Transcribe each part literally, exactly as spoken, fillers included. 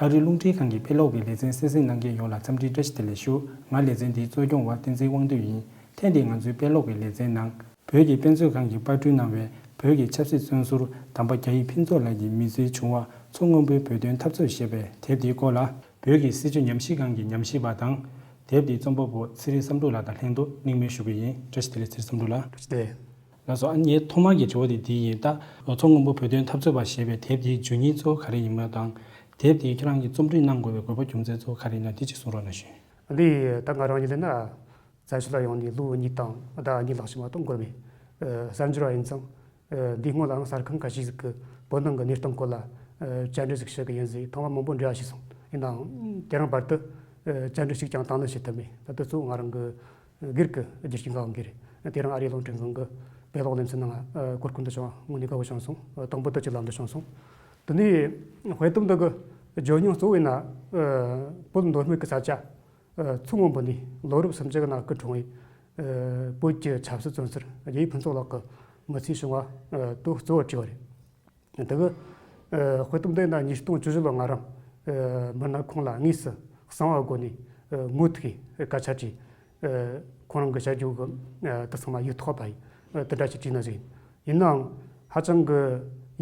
ཨ་རིའི་རླུང་འཕྲིན་ཁང་གི་དཔེ་ཀློག་གི་ལེ་ཚན་གསན་གཟིགས་གནང་མཁན་ཡོངས་ལ་འཚམས་འདྲི་བཀྲ་ཤིས་བདེ་ལེགས་ཞུ། ང་ལེ་ཚན་འདིའི་གཙོ་སྐྱོང་བ་བསྟན་འཛིན་དབང་འདུས་ཡིན། ཐེངས་འདིའི་ང་ཚོའི་དཔེ་ཀློག་གི་ལེ་ཚན་ནང་། བོད་ཀྱི་དཔེ་མཛོད་ཁང་གིས་པར་སྐྲུན་གནང་བའི་བོད་ཀྱི་ཆབ་སྲིད་བཙོན་ཟུར་དམ་པ་རྒྱ་ཡེ་ཕུན་ཚོགས་ལགས་ཀྱི་མི་ཚེའི་བྱུང་བ། མཚོ་སྔོན་པོའི་བོད་དོན་འཐབ་རྩོད་ཞེས་པའི་དེབ་དེའི་སྐོར་ལ། བོད་ཀྱི་སྲིད་བྱུས་ཉམས་ཞིབ་ཁང་གི་ཉམས་ཞིབ་པ་དང་། དེབ་དེའི་རྩོམ་པ་པོ་ཚེ་རིང་བསམ་འགྲུབ་ལགས་དང་ལྷན་དུ་གླེང་མོལ་ཞུ་གི་ཡིན། བཀྲ་ཤིས་བདེ་ལེགས། ཚེ་རིང་བསམ་འགྲུབ་ལགས། བཀྲ་ཤིས་བདེ་ལེགས། ལགས་སོ། ཨ་ནི་ངའི་ཐོག་མ་གི་དྲི་བ་དེ་འདི་ཡིན། ད་མཚོ་སྔོན་པོ་བོད་དོན་འཐབ་རྩོད་པ་ཞེས་པའི་དེབ་དེའི་བརྗོད་སྙིང་གཙོ་བོ་ག་རེ་ཡིན་མིན་དང་། དེབ་དེའི་ཁྱེད་རང་གིས་རྩོམ་སྒྲིག་གནང་དགོས་པའི་དགོས་པ་རྒྱུ་མཚན་གཙོ་བོ་ག་རེ་ཡིན་ན་དེ་གཅིག་གསུང་རོགས་གནང་ཞུ། འདི་ད་ང་རང་ཉིད་ལ་ན་བཙན་བྱོལ་ལ་ཡོང་ནས་ལོ་གཉིས་དང་ཟླ་གཉིས་ལྷག་ཅིག་མ་གཏོགས་འགོར་བའི་གསར་འབྱོར་བ་ཡིན་ཙང་། འདིའི་སྔོན་ལའང་གསར་ཁང་ཁ་ཤས་ཟིག་གིས་བོད་ནང་གི་གནས་སྟངས་སྐོར་ལ་བཅར་འདྲི་ཟིག་བྱེད་ཀྱི་ཡིན་ཟེར། ཐེངས་མ་མང་པོ་འབྲེལ་བ་བྱས་སོང་། ཡིན་ནའང་དེ་རིང་བར་དུ་བཅར་འདྲི་གཅིག་ཀྱང་དང་ལེན་བྱེད་ཐུབ་མེད། ད་ལྟ་གཙོ་བོ་ང་རང་གི་སྒེར་གྱི་རྒྱུ་རྐྱེན་འགའ་འོང་གི་རེད། དེ་རིང་ཨ་རིའི་རླུང་འཕྲིན་ཁང་གི་དཔེ་ཀློག་ལེ་ཚན་ནང་གོ་སྐབས་འདི་བྱུང་བ་དངོས་གནས་དགའ་པོ་བྱུང་སོང་། དང་པོ་དུ་ཅི་ལམ་འདི་བྱུང་སོང་། དེ་ནས་དཔེ་དེབ་འདི་གི་བརྗོད་སྙིང་གཙོ་བོ་ཡིན་ན། བོད་མདོ་སྨད་ཀྱི་ས་ཆ་མཚོ་སྔོན་པོ་ནས་ལོ་རབས་སུམ་ཅུ་གི་ནང་སྐུ་འཁྲུངས་པའི་བོད་ཀྱི་ཆབ་སྲིད་བཙོན་ཟུར་རྒྱ་ཡེ་ཕུན་ཚོགས་ལགས་ཀྱི་མི་ཚེའི་བྱུང་བ་དེ་གཙོ་བོར་བྲིས་པ་རེད། དེ་གི་དཔེ་དེབ་འདི་ན་ཉིས་སྟོང་བཅུ་བཞི་ལོ་ང་རང་མི་སྣ་ཁོང་ལ་དངོས་སུ་གསང་བ་སྒོ་ནས་ངོ་ཐུག་གི་སྐད་ཆ་དྲིས། ཁོང་རང་གི་བཤད་རྒྱུ་གི་དེ་ཚང་མ་ཡིག་ཐོག་པ་ཡིན། དེ་འདྲ་ཞིག་བྲིས་ན་ཟིག་ཡིན། ཡིན་ནའང་ཧ་ཅང་གི་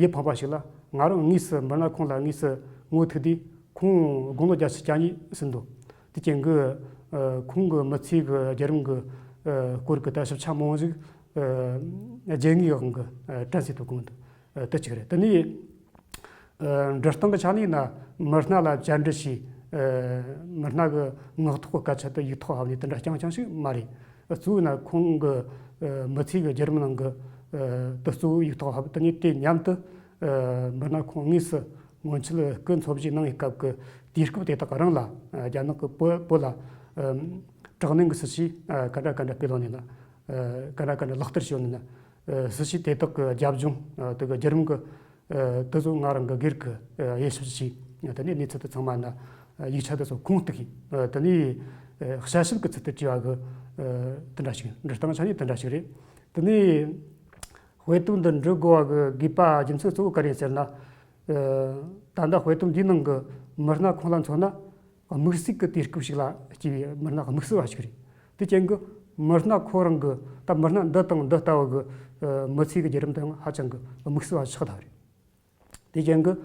ཡིད་ཕངས་པ་ཞིག་ལ། ང་རང་དངོས་སུ་མི་སྣ་ཁོང་ལ་དངོས་སུ་ངོ་ཐུག་དུས་ཁོང་དགུང་ལོ་བརྒྱད་ཅུ་གྱ་གཉིས་ཟིན་འདུག་དེ་རྐྱེན་གི་ཁོང་གི་མི་ཚེ་གི་བརྒྱུད་རིམ་གི་སྐོར་གི་ད་ཞིབ་ཆ་མང་བོ་ཞིག་རྒྱལ་དངོས་ཀྱི་དབང་གིས་དྲན་གསོ་ཐུབ་གི་མི་འདུག་དེ་གཅིག་རེད། དེ་ནས་འབྲི་སྟངས་ཀྱི་ཆ་ནས་ཡིན་ན་མི་སྣ་ལ་བཅར་འདྲི་བྱས། མི་སྣ་གི་ངག་ཐོག་གི་སྐད་ཆ་དེ་ཡིག་ཐོག་ཕབ་ནས་དེ་འདྲ་རྐྱང་རྐྱང་ཞིག་མ་རེད། གཙོ་བོ་ན་ཁོང་གི་མི་ཚེ་གི་བརྒྱུད་རིམ་ནང་གི་དེ་གཙོ་བོ་ཡིག་ཐོག་ཕབ། དེ་ནས་དེ་མཉམ་དུ་མི་སྣ་ཁོང་དངོས་སུ་སྔོན་ཆད་སྐུ་འཚོ་བཞུགས་གནང་བའི་སྐབས་ཀྱི་དུས་སྐབས་དེ་དག་རང་ལ་རྒྱ་ནག་གི་བོད་བོད་ལ་དྲག་གནོན་གྱི་སྲིད་བྱུས་ག་འདྲ་ག་འདྲ་སྤེལ་ཡོང་ནས་ན། ག་འདྲ་ག་འདྲ་ལག་བསྟར་བྱས་ཡོང་ནས་ན། སྲིད་བྱུས་དེ་དག་གི་རྒྱབ་ལྗོངས་དེ་གི་བརྒྱུད་རིམ་གི་དེ་ཚོ་ང་རང་གི་སྒེར་གྱི་དབྱེ་ཞིབ་བྱས། དེ་ནས་གནས་ཚུལ་དེ་ཚང་མ་ན་ཡིག་ཆ་དེ་ཚོ་ཁུངས་གཏུགས་གིས། དེ་ནས་དཔྱད་ཞིབ་ཀྱི་ཚུལ་དུ་བྲིས་པ་གི་དེ་འདྲ་ཞིག་འབྲི་སྟངས་ཆ་ནས་དེ་འདྲ་ཞིག་རེད། དེ་ནས་དཔེ་དེབ་འདི་འབྲི་དགོས་པ་གི་དགོས་པ་རྒྱུ་མཚན་གཙོ་བོ་ག་རེ་ཟེར་ན། ད་ལྟ་དཔེ་དེབ་འདིའི་ནང་གི་མི་སྣ་ཁོང་ལ་མཚོན་ན། དམིགས་བསལ་གྱི་དུས་སྐབས་ཤིག་ལ་སྐྱེས་པའི་མི་སྣ་དམིགས་བསལ་བ་ཞིག་རེད། དེ་རྐྱེན་གྱིས་མི་སྣ་ཁོ་རང་གི་ད་མི་སྣ་འདི་དང་འདི་ལྟ་བུ་གི་མི་ཚེ་གི་བརྒྱུད་རིམ་དེའང་ཧ་ཅང་གི་དམིགས་བསལ་བ་ཆགས་བསྡད་པ་རེད། དེ་རྐྱེན་གྱིས་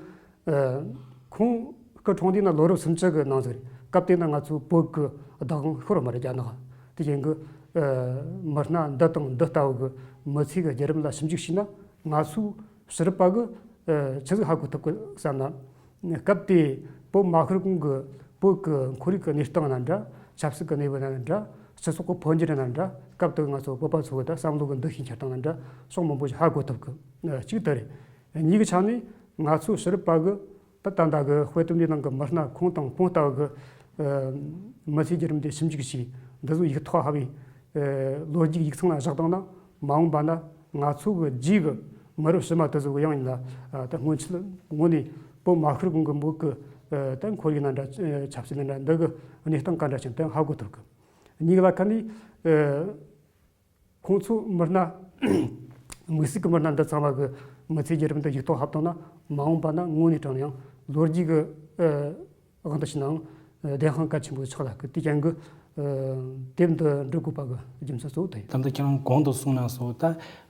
ཁོང་སྐུ་འཁྲུངས་དུས་ན་ལོ་རབས་སུམ་ཅུ་གི་ནང་ཟིག་རེད། སྐབས་དེ་ན་ང་ཚོའི་བོད་ཀྱི་བདག་དབང་ཤོར་བ་མ་རེད་རྒྱ་ནག་དེ་རྐྱེན་གྱིས་མི་སྣ་འདི་དང་འདི་ལྟ་བུ་གི་མི་ཚེ་གི་བརྒྱུད་རིམ་ལ་ཞིབ་འཇུག་བྱས་ན། ང་ཚོའི་ཕྱི་རབས་པ་གི་ཆི་ཟིག་ཧ་གོ་ཐུབ་གི་བསམ་ན། སྐབས་དེ་བོད་མ་ཤོར་གོང་གི་བོད་ཀྱི་ཁོར་ཡུག་གི་གནས་སྟངས་ན་འདྲ། ཆབ་སྲིད་ཀྱི་གནས་བབ་ན་འདྲ། སྤྱི་ཚོགས་ཀྱི་འཕོ་འགྱུར་ན་འདྲ། སྐབས་དེ་ང་ཚོ་བོད་པ་ཚོ་གི་ད་བསམ་བློ་གི་འདུ་ཤེས་འཁྱེར་སྟངས་ན་འདྲ། ཕྱོགས་མང་པོ་ཞིག་ཧ་གོ་ཐུབ་གི་གཅིག་དེ་རེད། གཉིས་ཀྱི་ཆ་ནས་ང་ཚོའི་ཕྱི་རབས་པ་གི་ད་ད་ལྟ་གི་དཔེ་དེབ་འདིའི་ནང་གི་མི་སྣ་ཁོང་དང་ཁོང་ལྟ་བུ་གི་མི་ཚེའི་བརྒྱུད་རིམ་དེ་ཞིབ་འཇུག་བྱས། འདི་ཚོ་ཡིག་ཐོག་ཕབ་བས་ལོ་རྒྱུས་ཡིག་ཚང་ལ་བཞག་བཏང་ན། མ་འོངས་པ་ན་ང་ཚོ་གི་རྗེས་གི་མི་རབས་ཕྱི་མ་དེ་ཚོ་གི་ཡང་ཡིན་ན། ད་སྔོན་ཆད་དངོས་ནས་བོད་མ་ཤོར་གོང་གི་བོད་ཀྱི་ད་ཁོར་ཡུག་ན་འདྲ། ཆབ་སྲིད་ན་འདྲ། འདི་གི་གནས་སྟངས་ག་འདྲ་ཞིག་དེ་ཧ་གོ་ཐུབ་གི། གཉིས་ལ་ཁ་ནས་ཁོང་ཚོ་མི་སྣ་དམིགས་བསལ་གྱི་མི་སྣ་འདི་ཚང་མ་གི་མི་ཚེའི་བརྒྱུད་རིམ་དེ་ཡིག་ཐོག་ཕབ་བཏང་ན། མ་འོངས་པ་ན་དངོས་གནས་དྲང་ནས་ཡང་ལོ་རྒྱུས་གི་དབང་དུ་བྱས་ནའང་བདེན་དཔང་གལ་ཆེན་པོ་ཆགས་ལ་གི། དེ་རྐྱེན་གྱིས་དེབ་འདི་འབྲི་དགོས་པ་གི་རྒྱུ་མཚན་གཙོ་བོ་དེ་ཡིན། ད་ལྟ་ཁྱེད་རང་གོང་དུ་གསུངས་གནང་སོང་། ད་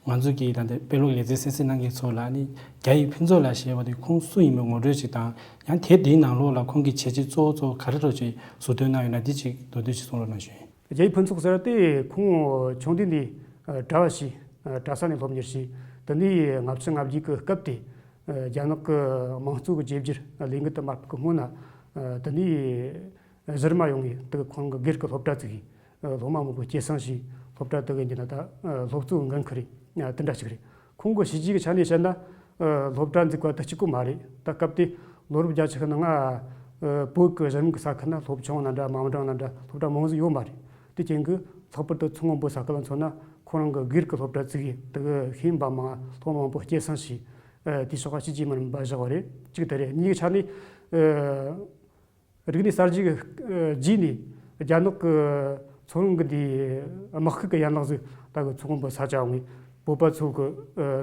ང་ཚོ་གི་ད་ལྟ་དཔེ་ཀློག་ལེ་ཚན་གསན་གཟིགས་གནང་མཁན་ཚོ་ལ་ནི་རྒྱ་ཡེ་ཕུན་ཚོགས་ལགས་ཞེས་པ་དེ་ཁོང་སུ་ཡིན་མིན་ངོ་སྤྲོད་ཅིག་དང་། ཡང་དེབ་དེའི་ནང་ལོགས་ལ་ཁོང་གི་བྱས་རྗེས་གཙོ་བོ་གཙོ་བོ་ག་རེ་རོ་ཅིག་ཟུར་འདོན་གནང་ཡོད་ན། འདི་ཅིག་མདོར་བསྡུས་ཅིག་གསུང་རོགས་གནང་ཞུ་ཡིན། རྒྱ་ཡེ་ཕུན་ཚོགས་ཟེར་བ་དེ་ཁོང་ཆུང་དུས་ནས་གྲྭ་བ་བྱས། གྲྭ་ས་ནས་སློབ་གཉེར་བྱས། དེ་ནས་ལྔ་བཅུ་ང་བརྒྱད་ཀྱི་སྐབས་དེ་རྒྱ་ནག་གི་དམངས་གཙོ་གི་བཅོས་བསྒྱུར་ལས་འགུལ་དེ་མ་སྤེལ་གི་སྔོན་ན། དེ་ནས་གཞི་རིམ་མ་ཡོང་ངས་དེ་ཁོང་གི་སྒེར་གྱི་སློབ་གྲྭ་བཙུགས་ཡིན། སློབ་མ་མང་པོ་སྐྱེད་སྲིང་བྱས། སློབ་གྲྭ་དེ་གི་འདི་ན་ད་སློབ་གཙོའི་འགན་འཁུར་རེད། དེ་འདྲ་ཞིག་རེད། ཁོང་གི་བྱས་རྗེས་ཀྱི་ཆ་ནས་བཤད་ན། སློབ་གྲྭ་འཛུགས་པ་དེ་གཅིག་པུ་མ་རེད། ད་སྐབས་དེ་ལོ་རབས་བརྒྱད་ཅུ་གི་ནང་ང་བོད་ཀྱི་གཞི་རིམ་གྱི་ས་ཁུལ་ན་སློབ་ཆུང་ན་འདྲ། མིང་གྲགས་ན་འདྲ། སློབ་གྲྭ་མང་ཟིག་ཡོད་མ་རེད། དེ་རྐྱེན་གྱིས་ལྷག་པར་དུ་མཚོ་སྔོན་པོ་ས་ཁུལ་ལ་མཚོན་ན། ཁོ་རང་གི་སྒེར་གྱི་སློབ་གྲྭ་བཙུགས་ཡས་དེ་གི་ཤེས་ཡོན་པ་མང་། སློབ་མ་མང་པོ་སྐྱེད་སྲིང་བྱས། དེའི་ཕྱོགས་ཀ་བྱས་རྗེས་མི་འདྲ་བ་བཞག་པ་རེད། གཅིག་དེ་རེད། གཉིས་ཀྱི་ཆ་ནས། རིག་གནས་གསར་བརྗེ་གི་རྗེས་ནས་རྒྱ་ནག་གི་མཚོ་སྔོན་གི་འདི་དམག་ཤུགས་ཀྱི་ཡན་ལག་ཟིག་ད་གི་མཚོ་སྔོན་པོ་ས་ཆ་འོང་ངས། བོད་པ་ཚོ་གི་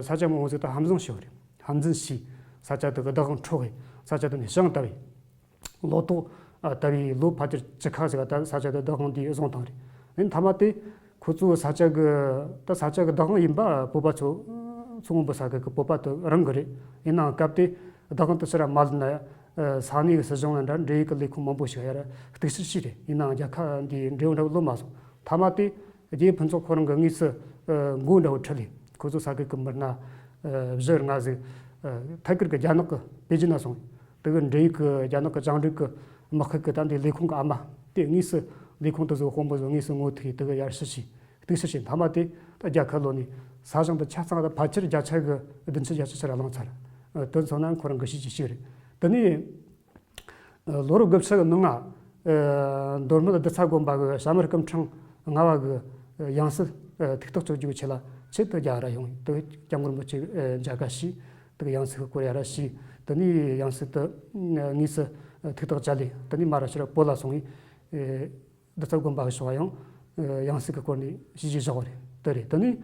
ས་ཆ་མང་བོ་ཟིག་ད་དམ་འཛིན་བྱས་པ་རེད། དམ་འཛིན་བྱས། ས་ཆ་དེ་གི་བདག་དབང་འཕྲོག་གི། ས་ཆ་དེ་ནས་ཞིང་བཏབ་པས། ལོ་ཏོག་ཨ་ད་བའི་ལོ་ཕལ་ཆེར་བཅུ་ཁ་ཟིག་ད་ས་ཆ་དེ་བདག་དབང་དེ་བཟུང་བཏང་རེད། ཨ་ནི་མཐའ་མ་དེ་ཁོ་ཚོ་ས་ཆ་གི་ད་ས་ཆ་གི་བདག་དབང་ཡིན་པ་བོད་པ་ཚོ་མཚོ་སྔོན་པོའི་ས་ཁུལ་གི་བོད་པ་དེ་རང་གི་རེད། ཡིན་ནའང་སྐབས་དེ་བདག་དབང་དེ་ཕྱིར་མ་ལེན་ན་ཡང་ས་གནས་གི་སྲིད་གཞུང་ལ་འདྲ་འབྲེལ་ཡོད་གི་ལས་ཁུངས་མང་པོ་ཞིག་ཡར་གཏུག་བཤེར་བྱས་རེད། ཡིན་ནའང་རྒྱལ་ཁབ་འདིའི་འབྲེལ་ཡོད་འདྲ་བོ་ལོན་མ་སོང་། མཐའ་མ་དེ་རྒྱལ་ཡུམ་ཕུན་ཚོགས་ཁོ་རང་གི་དངོས་སུ་མགོ་འདྲ་བོ་ཁྲིད་ལས་ཁོ་ཚོ་ས་ཁུལ་གི་མི་སྣ་བཞི་ལྔ་ཟིག་ཐད་ཀར་གི་རྒྱ་ནག་གི་པེ་ཅིན་ན་སོང་། དེ་གི་འབྲེལ་ཡོད་གི་རྒྱ་ནག་གི་བཅིངས་འགྲོལ་གི་དམག་ཁུལ་གི་ད་འདི་ལས་ཁུངས་གི་ཨ་མ་དེ་དངོས་སུ་ལས་ཁུངས་དེ་ཚོ་དཔོན་པོ་ཚོ་དངོས་སུ་ངོ་ཐུག་དེ་གི་ཡར་ཞུ་ཞིག་གཏུག་བཤེར་བྱས། མཐའ་མ་དེ་ད་རྒྱལ་ཁ་ལོན་ནས་ས་ཞིང་དེ་ཆ་ཚང་དེ་ཕལ་ཆེར་བརྒྱ་ཆ་གི་བདུན་ཅུ་བརྒྱད་ཅུ་ཕྱིར་བླངས་ཚར། དེ་མཚོན་ན་ཁོ་རང་གི་བྱས་རྗེས་ཤིག་རེད། དེ་ནས་ལོ་རབས་དགུ་བཅུ་གི་ནང་ང་། མདོ་སྨད་རྡུལ་ཚ་དགོན་པ་གི་ཞྭ་དམར་སྐུ་ཕྲེང་ལྔ་བ་གི་ཡང་སྲིད་ཐུགས་ཐག་གཅོད་རྒྱུའི་ཆེད་ལ་ཆེད་དུ་རྒྱ་ར་ཡོང་། དེ་སྐྱབས་མགོན་རིན་པོ་ཆེ་མཇལ་ཁ་ཞུས། དེ་ཡང་སྲིད་ཀྱི་སྐོར་ཡར་ར་ཞུས། དེ་ནས་ཡང་སྲིད་དུ་དངོས་སུ་ཐུགས་ཐག་བཅད་ལས་དེ་ནས་མར་ར་ཕྱིར་བོད་ལ་སོང་བས། རྡུལ་ཚ་དགོན་པ་གི་ཕྱོགས་ཡང་ཡང་སྲིད་ཀྱི་སྐོར་ནས་བྱས་རྗེས་བཞག་པ་རེད། དེ་རེད། དེ་ནས་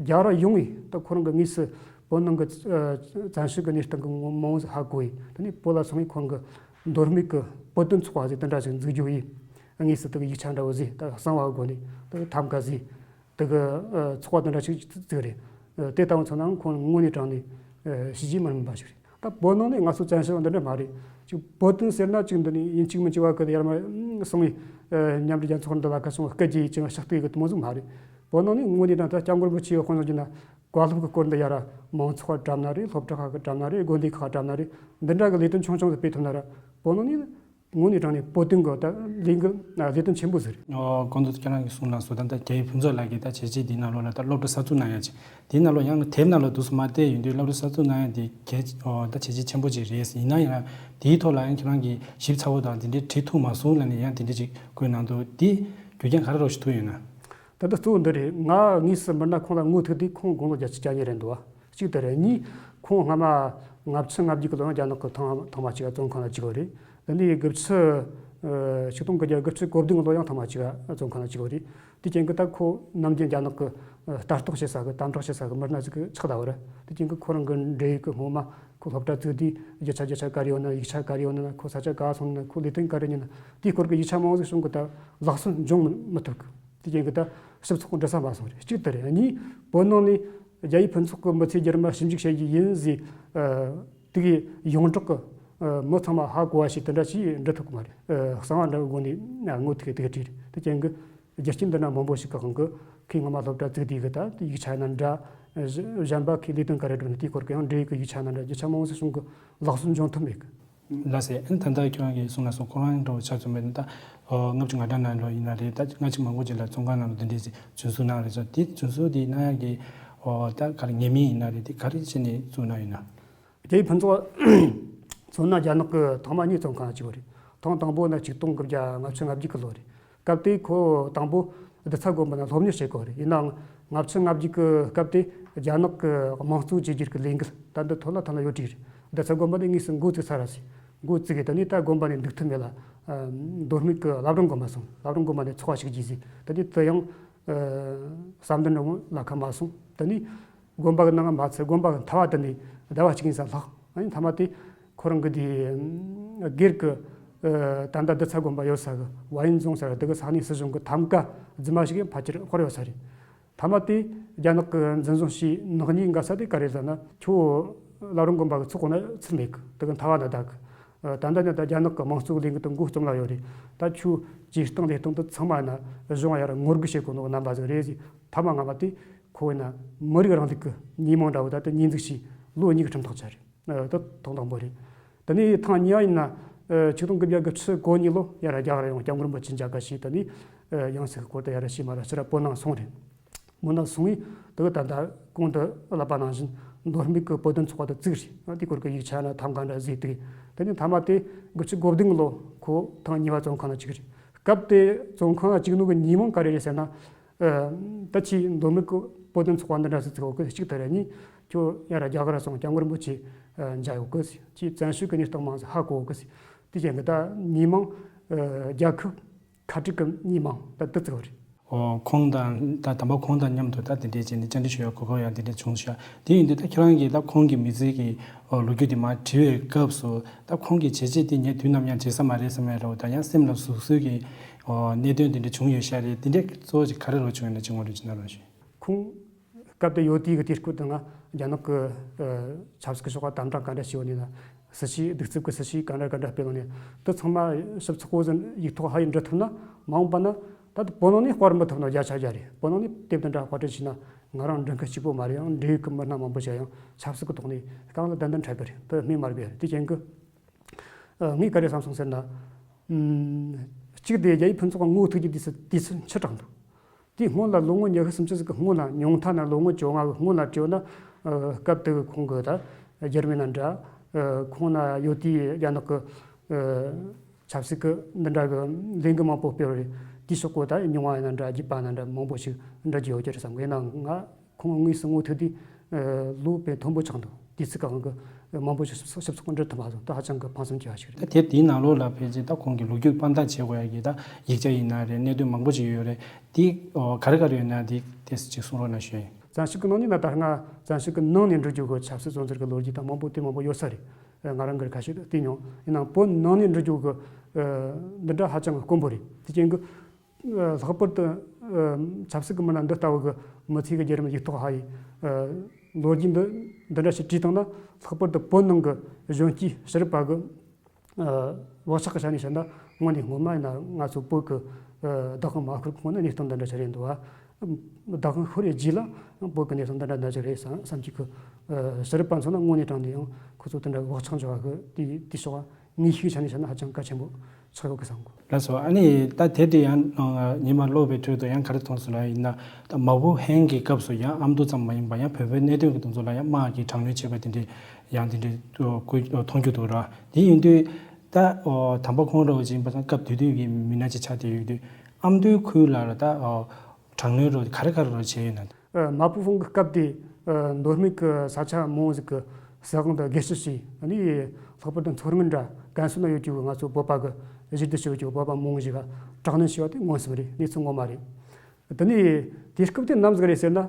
རྒྱ་ར་ཡོང་བས་ད་ཁོ་རང་གི་དངོས་སུ་བོད་ནང་གི་བཙན་བྱོལ་གྱི་གནས་སྟངས་ཀྱི་ངོ་མང་བོ་ཧ་གོ་བས། དེ་ནས་བོད་ལ་སོང་བས་ཁོ་རང་གི་མདོ་སྨད་ཀྱི་བོད་དོན་ཚོགས་པ་ཟེར་དེ་འདྲ་ཞིག་འཛུགས་རྒྱུ་ཡིན། དངོས་སུ་དེ་གི་ཡིག་ཆ་འདྲ་བོ་ཟིག་ད་གསང་བ་སྒོ་ནས་དེ་ཐམ་ཀ་ཟིག་དེ་གི་ཚོགས་པ་དེ་འདྲ་ཞིག་བཙུགས་རེད། དེ་ལྟ་བུ་མཚོན་ན་ཁོང་དངོས་གནས་དྲང་ནས་བྱས་རྗེས་མི་རིང་བ་ཞིག་རེད། ད་བོད་ནང་ནས་ང་ཚོ་བཙན་བྱོལ་འདི་འདྲ་མ་རེད། ཅིག་བོད་དོན་ཟེར་ན་ཅིག་འདི་ནས་ཡིན་གཅིག་མིན་གཅིག་བ་གི་ཡར་མར་སོང་བས་མཉམ་འབྲེལ་རྒྱལ་ཚོགས་འདི་ལ་ཁ་སོང་སྐད་ཀྱིས་ཅིག་ཕྱག་བཏུས་གི་དེ་མོ་ཟིག་མ་རེད། བོད་ནང་ནས་དངོས་གནས་དྲང་ད་སྐྱབས་མགོན་རིན་པོ་ཆེ་ཡི་དཔོན་བཟང་གྱི་ན་བཀའ་སློབ་ཀྱི་སྐོར་འདི་ཡར་མང་ཚོགས་ཁ་བཀྲམ་ན་རེད། སློབ་གྲྭ་ཁག་གི་བཀྲམ་ན་རེད། དགོན་སྡེ་ཁག་བཀྲམ་ན་རེད། འདི་འདྲ་གི་ལས་དོན་ཆུང་ཆུང་ཟིག་སྤེལ་ཐུབ་ན་ར་བོད་ནང་ནས། དངོས་གནས་དྲང་ནས་བོད་དོན་གྱི་ད་ལས་འགུལ་ལས་དོན་ཆེན་པོ་ཟིག་རེད། ཨོ། གོང་དུ་ཁྱེད་རང་གིས་གསུངས་ལ་སོ་ད་ལྟ་རྒྱལ་བའི་ཕུན་ཚོགས་ལགས་ཀྱིས་ད་བྱས་རྗེས་འདིའི་ནང་ལོགས་ལ་ད་སློབ་གྲྭ་གསར་འཛུགས་གནང་ཡ་ཅིག་དེའི་ནང་ལོགས་ཡང་དེབ་ནང་ལོགས་འདུག་སེ་མ་བལྟས་ཡོང་དུས་སློབ་གྲྭ་གསར་འཛུགས་གནང་ཡ་དེ་གལ་ཨོ་ད་བྱས་རྗེས་ཆེན་པོ་ཅིག་རེད། ཡིན་ན་ཡང་དེའི་ཐོག་ལ་ཡང་ཁྱེད་རང་གིས་ཞིབ་ཚགས་པོ་དང་དེ་འདྲའི་བྲིས་ཐུབ་མ་སོང་ལབ་ནས་ཡང་དེ་འདྲ་ཅིག་བཀོད་གནང་འདུག་དེ་རྒྱུ་རྐྱེན་ག་རེ་རོགས་ཞིག་ཐུག་ཡོད་ན། ད་ལྟ་གཙོ་བོ་འདི་རེད། ང་དངོས་སུ་མི་སྣ་ཁོང་ལ་ངོ་ཐུག་དུས་ཁོང་དགུང་ལོ་བརྒྱད་ཅུ་གྱ་གཉིས་རེད་འདུག་བ། གཅིག་དེ་རེད། གཉིས། ཁོང་སྔ་མ་ལྔ་བཅུ་ང་བརྒྱད་གི་ལོ་ཡང་རྒྱ་ནག་གི་ཐང་ཐང་མ་གཅིག་བཙོན་ཁང་ལ་བཅུག་པ་རེད། དེ་ནས་དགུ་བཅུ་ཆིག་སྟོང་དགུ་བརྒྱ་དགུ་བཅུ་གོ་བདུན་གི་ལོ་ཡང་ཐང་མ་གཅིག་བཙོན་ཁང་ལ་བཅུག་པ་རེད། དེ་རྐྱེན་གྱིས་ད་ཁོ་ནམ་རྒྱུན་རྒྱ་ནག་གི་ལྟ་རྟོག་བྱེད་ས་གི་དམ་དྲག་བྱེད་ས་གི་མི་སྣ་ཟིག་གི་ཆགས་བསྡད་པ་རེད། དེ་རྐྱེན་གྱིས་ཁོ་རང་གི་འབྲེལ་ཡོད་གི་སྔོན་མ་ཁོ་སློབ་གྲྭ་བཙུགས་དུས་རྒྱུ་ཆ་རྒྱུ་ཆ་ག་རེ་ཡོད་ན། ཡིག་ཆ་ག་རེ་ཡོད་ན། ཁོ་ས་ཆ་ག་སོང་ན། ཁོ་ལས་དོན་ག་རེ་གཉེར་ན། དེའི་སྐོར་གྱི་ཡིག་ཆ་མང་བོ་ཟིག་བྱུང་གི་ད་ལག་སོན་འབྱུང་མི་ཐུབ་གི། དེ་རྐྱེན་གྱིས་ད་ཞིབ་ཚགས་འདྲི་ས་མ་སོང་རེད། གཅིག་དེ་རེད། གཉིས། བོད་ནང་ནས་རྒྱ་ཡིག་ཕུན་ཚོགས་ཀྱི་མི་ཚེ་རྒྱུན་མ་ཞིབ་འཇུག་བྱེད་རྒྱུ་ཡིན་ཟེར། ཨ། དེ་གའི་ཡོངས་གྲགས་ཀྱི་ཨ་མི་ཚང་མ་ཧ་གོ་བ་ཞིག་དེ་འདྲ་ཞིག་འབྲི་ཐུབ་ཀྱི་མ་རེད། ཨ། གསང་བ་འདྲ་བོའི་སྒོ་ནས་ངོ་ཐུག་གི་དེ་ག་བྲིས་རེད། དེ་རྐྱེན་གྱིས་རྒྱུ་རྐྱེན་འདི་འདྲ་མང་པོ་ཞིག་གི་དབང་གིས་ཁོས་སྔ་མ་སློབ་གྲྭ་བཙུགས་དུས་གི་ད་ཡིག་ཆ་ཡིན་ན་འདྲ། གཞན་པ་ཁོས་ལས་དོན་ག་རེ་སྒྲུབ་ན་དེའི་སྐོར་གྱི་ཡང་འབྲེལ་ཡོད་ཀྱི་ཡིག་ཆ་ཡིན་ན་འདྲ། རྒྱུ་ཆ་མང་བོ་ཞིག་བྱུང་གི་ལག་སོན་འབྱུང་ཐུབ་མེད་གི། ལགས་སེ། ཨ་ནི་ད་ལྟ་ཁྱེད་རང་གིས་གསུངས་ལ་སོང་། ཁོ་རང་འདྲ་བོ་ཆ་མཚོན་པ་ཡིན་ན་ད་ལྔ་བཅུ་ང་གྲངས་ནང་ལོགས་ཡིན་ན་རེད། ད་སྔ་ཕྱི་མང་པོ་ཅིག་ལ་བཙོན་ཁང་ནང་ལ་འདི་འདྲའི་ཞིག་བཙོན་ཟུར་གནང་རེད་སོང་། དེ་བཙོན་ཟུར་དེ་གནང་ཡག་གི་ཨོ་ད་ག་རེ་ཉེས་མིང་ཡིན་ན་རེད། དེ་ག་རེ་བྱས་ནས་བཙུགས་གནང་ཡོད་ན། རྒྱ་ཡིག་ཕུན་ཚོགས་མཚོན་ན་རྒྱ་ནག་གི་ཐེངས་མ་གཉིས་བཙོན་ཁང་ལ་བཅུག་པ་རེད། ཐེངས་དང་པོ་ནི་ཆིག་སྟོང་དགུ་བརྒྱ་ལྔ་བཅུ་ང་བརྒྱད་གི་ལོ་རེད། སྐབས་དེ་ཁོ་དང་པོ་རྡུལ་ཚ་དགོན་པ་ན་སློབ་གཉེར་བྱེད་གོ་རེད། ཡིན་ནའང་ལྔ་བཅུ་ང་བརྒྱད་གི་སྐབས་དེ་རྒྱ་ནག་གི་དམངས་གཙོ་བཅོས་བསྒྱུར་གྱི་ལས་འགུལ་ད་འདི་ཐོན་ལ་ཐོན་ལ་ཡོད་དུས་རེད། རྡུལ་ཚ་དགོན་པ་ནས་དངོས་སུ་འགོ་བཙུགས་ཚར་ར་ཟིག་འགོ་བཙུགས་གི་དེ་ནས་ད་དགོན་པ་ནས་འདུག་ཐུབ་མེད་ལ། ཨ། མདོ་སྨད་ཀྱི་བླ་བྲང་དགོན་པ་སོང་། བླ་བྲང་དགོན་པ་ནས་ཚོགས་པ་ཞུགས་རྒྱུ་ཟིག་དེ་ནས་དེ་ཡང་། ཨ། བསམ་དོན་འདྲ་བོ་ལ་ཁ་མ་སོང་། དེ་ནས་དགོན་པ་གི་ནང་མ་ཚད་དགོན་པ་གི་མཐའ་བ་དེ་ནས་ཟླ་བ་གཅིག་ཡིན་ས་ལྷག་ཨ་ནི་མཐའ་མ་དེ་ཁོ་རང་གི་དེ་སྒེར་གི། ཨ། ད་ལྟ་རྡུལ་ཚ་དགོན་པ་ཡོད་ས་གི་ཝ་ཡན་རྫོང་ཟེར་དེ་གི་ས་གནས་སྲིད་གཞུང་གི་ཐམ་ཀ་རྫུན་མ་ཞིག་ཕལ་ཆེར་དཔར་ཡོད་ས་རེད། མཐའ་མ་དེ་རྒྱ་ནག་གི་འཛིན་བཟུང་བྱས་ནག་ཉེས་འགེལ་ས་དེ་ག་རེ་ཟེར་ན། ཁྱོད་བླ་བྲང་དགོན་པ་གི་ཚོགས་གོ་ན་ཚུད་མེད་གི། དེ་གི་མཐའ་བ་ན་བསྡད་གི། ཨ། ད་ལྟ་ནི་ད་རྒྱ་ནག་གི་དམངས་གཙོ་ལས་འགུལ་དེ་འགོ་རྩོམ་ལ་ཡོད་རེད། ད་ཁྱོད་བྱེད་སྟངས་ལས་སྟངས་དེ་ཚང་མ་ཡིན་ན་གཞུང་ཡར་ངོ་རྒོལ་བྱེད་དགོས་ནོ་རྣམ་པ་ཟིག་རེད་ཟེར། མཐའ་མ་སྔ་མ་དེ་ཁོ་ཡིན་ན་མི་རིགས་རིང་ལུགས་ཀྱི་ཉེས་མིང་འདྲ་བོ་ད་དེ་ཉེས་འཛུགས་བྱས་ལོ་གཉིས་ཀྱི་ཁྲིམས་ཐག་བཅད་རེད། ཨ། ད་ཐེངས་དང་པོ་རེད། དེ་ནས་ཐེངས་གཉིས་པ་ཡིན་ན། ཨ། ཆིག་སྟོང་དགུ་བརྒྱ་དགུ་བཅུ་གོ་གཉིས་ལོ་ཡར་རྒྱ་གར་ཡོང་། སྐྱབས་མགོན་རིན་པོ་ཆེ་མཇལ་ཁ་ཞུས། དེ་ནས་ཡང་སྲིད་སྐོར་དུ་ཡར་ཞུས་མར་ཕྱིར་བོད་ནང་སོང་རེད། བོད་ནང་སོང་བས་དེ་གི་ད་ལྟ་གོང་དུ་ལབ་པ་ནང་བཞིན་མདོ་སྨད་ཀྱི་བོད་དོན་ཚོགས་པ་དེ་བཙུགས་རེད། དེའི་སྐོར་གྱི་ཡིག་ཆ་ན་ཐམ་ག་འདྲ་བཟོས་ཏེ། དེ་ནས་མཐའ་མ་དེ་དགུ་བཅུ་གོ་བདུན་ལོ་ཁོ་ཐེངས་གཉིས་པ་བཙོན་ཁང་ལ་བཅུག་རེད། སྐབས་དེ་བཙོན་ཁང་ལ་བཅུག་ནོ་གི་ཉེས་མིང་ག་རེ་རེད་ཟེར་ན། ཨ། ད་ཁྱོས་མདོ་སྨད་ཀྱི་བོད་དོན་ཚོགས་པ་འདི་འདྲ་ཟིག་བཙུགས་ཡོད་གི། གཅིག་དེ་རེད། གཉིས། ཁྱོད་ཡར་རྒྱ་གར་སོང་སྐྱབས་མགོན་རིན་པོ་ཆེ་མཇལ་ཡོད་གི་ཟེར། ཁྱོས་བཙན་བྱོལ་གི་གནས་སྟངས་མང་ཟིག་ཧ་གོ་གི་ཟེར། དེ་བཞིན་གི་ད་ཉེས་མིང་། ཨ། རྒྱལ་ཁབ་ཁ་བྲལ་གི་ཉེས་མིང་ད་དེ་བཙུགས་པ་རེད། ཨོ། ཁོང་དང་ད་དམ་པ་ཁོང་དང་མཉམ་དུ་ད་དེ་འདྲའི་བྱས་ནས་བཅར་འདྲི་ཞུ་ཡག་གོ་སྐབས་ཡང་དེ་འདྲ་བྱུང་ཤག་དེ་ཡིན་དུས་ད་ཁྱེད་རང་གིས་ད་ཁོང་གི་མི་ཚེ་གི་ཨོ་ལོ་རྒྱུས་དེ་མར་བྲིས་པའི་སྐབས་སུ་ད་ཁོང་གི་བྱས་རྗེས་དེ་ངས་དུས་ནམ་ཡང་བརྗེད་ས་མ་རེད་བསམ་ཡག་རོ། ད་ཡང་སེམས་ལ་ཟུག་གསོས་ཀྱི་ཨོ་གནད་དོན་དེ་འདྲ་བྱུང་ཡོད་ཤག་རེད། དེ་འདྲའི་གཙོ་བོ་ཅིག་ག་རེ་རོ་བྱུང་ཡོད་ན་ཅིག་ངོ་སྤྲོད་ཅིག་གནང་རོགས་ཞུ། ཁོང་སྐབས་དེ་ཡོད་དུས་ཀྱི་དུས་སྐབས་དེ་ང་རྒྱ་ནག་གི་ཨ་ཆབ་སྲིད་ཀྱི་ཕྱོགས་ལ་དམ་དྲག་ག་འདྲ་བྱས་ཡོད་ནས་ན། སྲིད་བྱུས་གདུག་རྩུབ་ཀྱི་སྲིད་བྱུས་ག་འདྲ་ག་འདྲ་སྤེལ་ཡོད་ནས། དེ་ཚང་མ་ཞིབ་ཚགས་པོ་ཟིག་ཡིག་ཐོག་ཧ་ཡིས་འབྲི་ཐུབ་ན། མ་འོངས་པ་ན་ད་དེ་བོད་ནང་ནས་དཔར་མི་ཐུབ་ན་བརྒྱ་ཆ་བརྒྱ་རེད། བོད་ནང་ནས་དེབ་དེ་འདྲ་དཔར་སྐྲུན་བྱས་ན་ང་རང་འབྲི་མཁན་གཅིག་པོ་མ་རེད། ཡང་འབྲེལ་ཡོད་ཀྱི་མི་སྣ་མང་པོ་ཞིག་ཡང་ཆབ་སྲིད་ཀྱི་ཐོག་ནས་རྐང་ལག་བརྡབ་འདི་འཕྲད་པ་རེད། དེ་སྨོས་མ་དགོས་རེད། དེ་རྐྱེན་གྱིས་ཨ་ངས་ག་རེ་བསམ་སོང་ཟེར་ན། ཨམ། གཅིག་དེ་རྒྱ་ཡིག་ཕུན་ཚོགས་ངོ་ཐུག་རྒྱུ་དུས་ཚོད་དུས་ཚོད་ཕྱི་དྲགས་འདུག་དེའི་སྔོན་ལ་ལོ་ངོ་ཉི་ཤུ་སུམ་ཅུ་ཟིག་གི་སྔོན་ལ། ཉུང་མཐའ་ན་ལོ་ངོ་བཅོ་ལྔ་གི་སྔོན་ལ་བྲིས་ན། ཨ་སྐབས་དེ་གི་ཁོང་གི་ད་རྒྱ་རིགས་ན་འདྲ། ཨ་ཁོང་ན་ཡོད་དུས་རྒྱ་ནག་གི་ཨ་ཆབ་སྲིད་ཀྱི་འདི་འདྲ་གི་ལས་འགུལ་མང་པོ་སྤེལ་བ་རེད། དེའི་ཕྱོགས་གོ་ད་མྱོང་བ་ཡིན་ན་འདྲ། རྒྱུས་པ་ཡིན་ན་འདྲ། མང་པོ་ཞིག་འདྲ་རྒྱུ་ཡོད་ཀྱི་རེད་བསམ་གི། ཡིན་ན་ང་ཁོང་དངོས་སུ་ངོ་ཐུག་དུས་ཨ་ལོ་དཔེ་མཐོན་པོ་ཆགས་འདུག་དུས་ཚོད་གང་གི་མང་པོ་ཞིག་ཞིབ་ཚགས་འབྲི་ཐུབ་མ་སོང་། ད་ཧ་ཅང་གི་ཕངས་སེམས་སྐྱེ་བ་ཞིག་རེད། ད་དེབ་དེའི་ནང་ལོགས་ལ་ཕལ་ཆེར་ད་ཁོང་གི་ལོ་རྒྱུས་དཔང་རྟགས་བྱེད་དགོས་ཡ་གི་ད་ཡིག་ཆ་ཡིན་ན་རེད། གནད་དོན་མང་པོ་ཞིག་ཡོད་རེད། དེ་ཨོ་ག་རེ་ག་རེ་ཡོད་ན་དེ་དེ་ཅིག་གསུང་རོགས་གནང་ཞུ་ཡིན། བཙན་ཤེད་ཀྱི་ནང་ནས་ན་ད་སྔ་བཙན་ཤེད་ཀྱི་ནང་ནས་འབྲི་རྒྱུ་གི་ཆབ་སྲིད་བཙོན་ཟུར་གྱི་ལོ་རྒྱུས་ད་མང་པོ་དེ་མང་པོ་ཡོད་ས་རེད། ང་རང་གིས་ཁ་ཤས་བལྟས་མྱོང་། ཡིན་ནའང་བོད་ནང་ནས་འབྲི་རྒྱུ་གི་ཨ་འདི་འདྲ་ཧ་ཅང་གི་དཀོན་པོ་རེད། དེ་རྐྱེན་གྱིས་ཨ་ལྷག་པར་དུ་ཨ་ཆབ་སྲིད་ཀྱི་མི་སྣ་འདི་ལྟ་བུ་གི་མི་ཚེ་གི་བརྒྱུད་རིམ་ཡིག་ཐོག་ཧ་ཡིས་ཨ་ལོ་རྒྱུས་འདི་འདི་འདྲ་ཞིག་བྲིས་བཏང་ན། ལྷག་པར་དུ་བོད་ནང་གི་གཞོན་སྐྱེས་ཕྱི་རབས་པ་གི་ཨ་བག་ཆགས་ཀྱི་ཆ་ནས་བཤད་ན། དངོས་གནས་སྔོན་མ་ཡིན་ན་ང་ཚོ་བོད་ཀྱི་ཨ་བདག་དབང་མ་ཤོར་གོང་ནས་གནས་སྟངས་འདི་འདྲ་ཞིག་རེད་འདུག་བ། བདག་དབང་ཤོར་བའི་རྗེས་ལ་བོད་ཀྱི་གནས་སྟངས་འདི་འདྲ་འདྲ་ཞིག་རེད་བསམ་བསམ་གྱི་གི། ཨ་ཕྱི་རབས་པ་ཚོ་ན་དངོས་གནས་དྲང་ནས་ཡང་ཁོ་ཚོ་དེ་འདྲ་བག་ཆགས་འཇོག་པ་གི་དེ་དེ་ཕྱོགས་ངེས་ཤེས་ཆ་ནས་བཤད་ན་ཧ་ཅང་གལ་ཆེན་པོ་ཆགས་ཡོད་གི་བསམ་གོ། ལགས་སོ། ཨ་ནི་ད་དེབ་དེ་ཡང་ཨ་ཉི་མ་ཀློག་པའི་ཁྲོད་དུ་ཡང་ག་རེ་མཐོང་སོང་ལབ་ཡིན་ན། ད་མ་བུ་ཧན་གྱི་སྐབས་སུ་ཡང་ཨ་མདོ་ཙམ་མ་ཡིན་པ་ཡང་བོད་པའི་གནད་དོན་གྱི་དོན་ཚོ་ལ་ཡང་དམག་གིས་དྲག་གནོན་བྱས་པ་དེ་འདྲའི་ཡང་དེ་འདྲའི་ཨ་ཁོ་མཐོང་རྒྱུ་འདུག་ར། དེ་ཡིན་དུས་ད་ཨོ་དམ་པ་ཁོང་ར་བ་ཅིག་ཡིན་པ་དང་སྐབས་དེ་དུས་ཀྱི་མི་སྣ་ཅིག་ཆགས་བསྡད་ཡོད་དུས། ཨ་མདོའི་ཁུལ་ལ་ལ་ད་ཨོ་དྲག་གནོན་རོ་ག་རེ་ག་རེ་རོ་བྱས་ཡོད་ན། ཨ་མ་པུ་ཧྥང་གི་སྐབས་དེ་ཨ་མདོ་སྨད་ཀྱི་ས་ཆ་མང་བོ་ཟིག་གི་སྲིད་དབང་དུ་སྒེར་གཅོད་བྱས། ཨ་ནི་ལྷག་པར་དུ་མཚོ་སྔོན་འདྲ་ཀན་སུའུ་ན་ཡོད་རྒྱུ་གི་ང་ཚོ་བོད་པ་གི་གཞིས་སྡོད་བྱེད་རྒྱུ་བོད་པ་མང་བོ་ཞིག་ག་དྲག་གནོན་བྱས་པ་དེ་མངོན་སུམ་རེད། གནས་ཚུལ་ངོ་མ་རེད། དེ་ནས་དུས་སྐབས་དེ་ནམ་ཟིག་རེད་ཟེར་ན།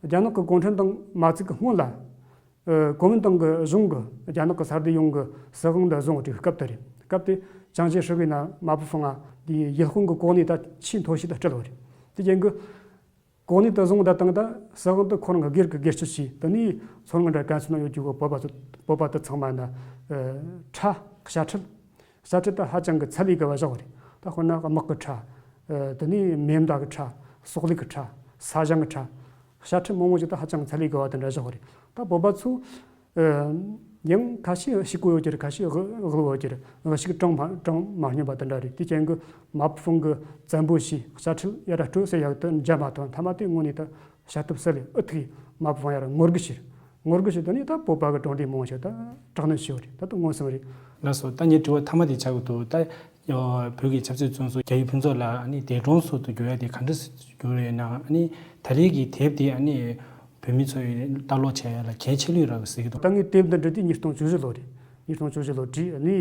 རྒྱ་ནག་གི་གུང་ཁྲན་ཏང་མ་བཙུགས་གི་སྔོན་ལ། ཨ་གོ་མིན་ཏང་གི་གཞུང་གིས་རྒྱ་ནག་གི་ས་སྡེ་ཡོངས་ཀྱི་སྲིད་དབང་འདི་བཟུང་བའི་སྐབས་དེ་རེད། སྐབས་དེ་ཅང་ཅེ་ཧྲི་ཡིན་ན་མ་པུ་ཧྥང་ང་དེ་ཡུལ་དཔོན་གྱི་གོ་གནས་ད་ཆེས་མཐོ་ཤོས་དུ་བསྐྲུན་པ་རེད། དེ་རྐྱེན་གྱིས་གོ་གནས་དེ་བཟུང་བཏང་ད་སྲིད་དབང་དེ་ཁོ་རང་གི་སྒེར་གྱི་སྒེར་གཅོད་བྱས། དེ་ནས་མཚོ་སྔོན་འདྲ་ཀན་སུའུ་ན་ཡོད་རྒྱུ་གི་བོད་པ་ཚོ་བོད་པ་དེ་ཚང་མ་ན་ཨ་ཁྲལ་དཔྱ་ཁྲལ། དཔྱ་ཁྲལ་དེ་ཧ་ཅང་གི་ཚད་ལས་བརྒལ་བ་བཞག་པ་རེད། ད་དཔེར་ན་དམག་གི་ཁྲལ། ཨ་དེ་ནས་མེ་མདའ་གི་ཁྲལ། སྲོག་ལུས་ཀྱི་ཁྲལ། ས་ཞིང་གི་ཁྲལ། དཔྱ་ཁྲལ་མང་བོ་ཞིག་ད་ཧ་ཅང་ཚད་ལས་བརྒལ་བ་དེ་འདྲ་བཞག་པ་རེད། ད་བོད་པ་ཚོ་ཨ་ཡང་ཁ་ཤས་ཕྱུག་པོ་ཡོད་ཀྱི་རེད། ཁ་ཤས་དབུལ་དབུལ་བོ་ཡོད་ཀྱི་རེད། དབུལ་ཕྱུག་གྲངས་མ་གྲངས་མ་སྙོམས་པ་དེ་འདྲ་རེད། དེ་རྐྱེན་གྱིས་མ་པུ་ཧྥང་གིས་བཙན་པོ་བྱས་དཔྱ་ཁྲལ་ཡར་ར་སྤྲོད་ཟེར་ཡག་དེ་མཇལ་མ་ཐུབ། མཐའ་མ་དེ་དངོས་གནས་ད་བྱ་སྟོབས་ཟད་ལས་ཨུ་ཐུག་མ་པུ་ཧྥང་ཡར་ངོ་རྒོལ་བྱས། ངོ་རྒོལ་བྱས། དེ་ནས་ད་བོད་པ་གི་གྲོང་སྡེ་མང་ཆེ་ད་དྲག་གནོན་བྱས་པ་རེད། ད་དུང་མངོན་སུམ་རེད། ལགས་སོ། ད་ངའི་དྲི་བ་མཐའ་མ་དེ་ཆགས་ཀྱི་འདུག་ད་བོད་ཀྱི་ཆབ་སྲིད་བཙོན་ཟུར་རྒྱ་ཡིག་ཕུན་ཚོགས་ལགས་ཨ་ནི་འདས་གྲོངས་སོང་དུ་གྱུར་ཡ་དེ་ག་འདྲ་གྱུར་ཡོད་ན། ཨ་ནི་ད་རེས་ཀྱི་དེབ་དེ་ཨ་ནི་བོད་མི་ཚོས་ལྟ་ཀློག་བྱེད་ཡ་ལ་གལ་ཆེ་ལོས་རག་གི་ཟེར་གྱི་འདུག་ད་ངས་དེབ་འདི་འབྲི་དུས་ཉིས་སྟོང་བཅུ་བཞི་ལོ་རེད། ཉིས་སྟོང་བཅུ་བཞི་ལོ་བྲིས། ཨ་ནི་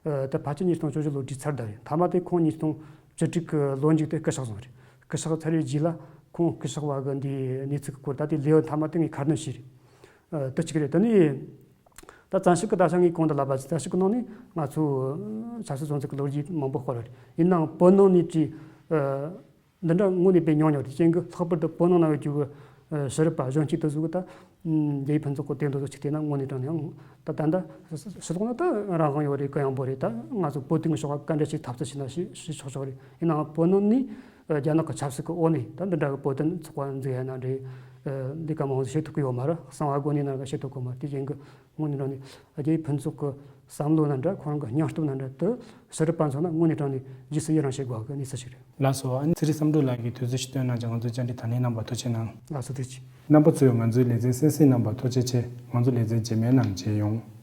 ཨ་ད་ཕལ་ཆེར་ཉིས་སྟོང་བཅུ་བཞི་ལོ་བྲིས་ཚར་བསྡད་རེད། མཐའ་མ་དེ་ཁོང་ཉིས་སྟོང་བཅུ་དྲུག་གི་ལོ་མཇུག་དེ་སྐུ་གཤེགས་སོང་རེད། སྐུ་གཤེགས་ཚར་བའི་རྗེས་ལ་ཁོང་སྐུ་གཤེགས་པ་གི་འདིའི་གནས་ཚུལ་གྱི་སྐོར་ད་དེ་ལེའུ་མཐའ་མ་དེ་ངས་ཁ་སྣོན་བྱས་རེད། ཨ་དེ་གཅིག་རེད། དེ་ནས་ད་བཙན་ཤེད་ཀྱི་ད་ཆ་ངས་གོང་དུ་ལབ་པ་བཙན་ཤེད་ཀྱི་ནང་ནས་ང་ཚོ་ཆབ་སྲིད་བཙོན་ཟུར་གྱི་ལོ་རྒྱུས་མང་པོ་སྐོར་རེད། ཡིན་ནའང་བོད་ནང་ནས་བྲིས་ཨ་འདི་འདྲ་དངོས་གནས་དཔེ་ཉུང་ཉུང་རེད། རྐྱེན་གྱིས་ལྷག་པར་དུ་བོད་ནང་ན་ཡོད་རྒྱུ་གི་ཨ་ཕྱི་རབས་པ་གཞོན་སྐྱེས་དེ་ཚོ་གི་ད་རྒྱ་ཡིག་ཕུན་ཚོགས་ཀྱི་དེབ་འདི་ཚོ་ཅིག་བལྟས་ན་དངོས་གནས་དྲང་ནས་ཡང་ད་ད་ལྟ་ཕྱི་ལོགས་ན་ད་རང་དབང་ཡོད་རེད། གུ་ཡངས་པོ་རེད། ད་ང་ཚོ་བོད་དོན་གྱི་ཕྱོགས་ལ་ག་འདྲ་ཞིག་འཐབ་རྩོད་བྱས་ན་བྱེད་བྱེད་ཆོག་ཆོག་རེད། ཡིན་ནའང་བོད་ནང་ནས་ཨ་རྒྱ་ནག་གི་ཆབ་སྲིད་ཀྱི་འོག་ནས་ད་འདི་འདྲ་གི་བོད་དོན་ཚོགས་པ་འཛུགས་ཡ་ན་འདྲ། ཨ་འདི་ག་མང་བོ་བྱེད་ཐུབ་ཀྱི་ཡོད་མ་རེད། གསང་བ་དགོན་གནས་ན་འདྲ་བྱེད་ཐུབ་ཀྱི་མ་རེད། དེ་རྐྱེན་གྱིས་དངོས་གནས་དྲང་ནས་རྒྱ་ཡིག་ཕུན་ཚོགས་ཀྱི་བསམ་བློ་ན་འདྲ། ཁོ་རང་གི་སྙིང་སྟོབས་ན་འདྲ་དེ་ཕྱི་རབས་པ་ཚོ་ན་དངོས་གནས་དྲང་ནས་རྗེས་སུ་ཡི་རང་བྱེད་དགོས་ཀྱི་གནས་ཚུལ་ཞིག་རེད། ལགས་སོ། ཨ་ནི་ཚེ་རིང་བསམ་གྲུབ་ལགས་ཀྱིས་དུས་ཚོད་ཞིག་བཏོན་གནང་བྱས་ང་ཚོའི་བཅར་འདྲི་དང་ལེན་གནང་བར་ཐུགས་རྗེ་གནང་། ལགས་སོ། ཐུགས་རྗེ་ཆེ། རྣམ་པ་ཚོས་ང་ཚོའི་ལེ་ཚན་གསན་གཟིགས་གནང་བར་ཐུགས་རྗེ་ཆེ། ང་ཚོ་ལེ་ཚན་རྗེས་མའི་ནང་མཇལ་ཡོང་།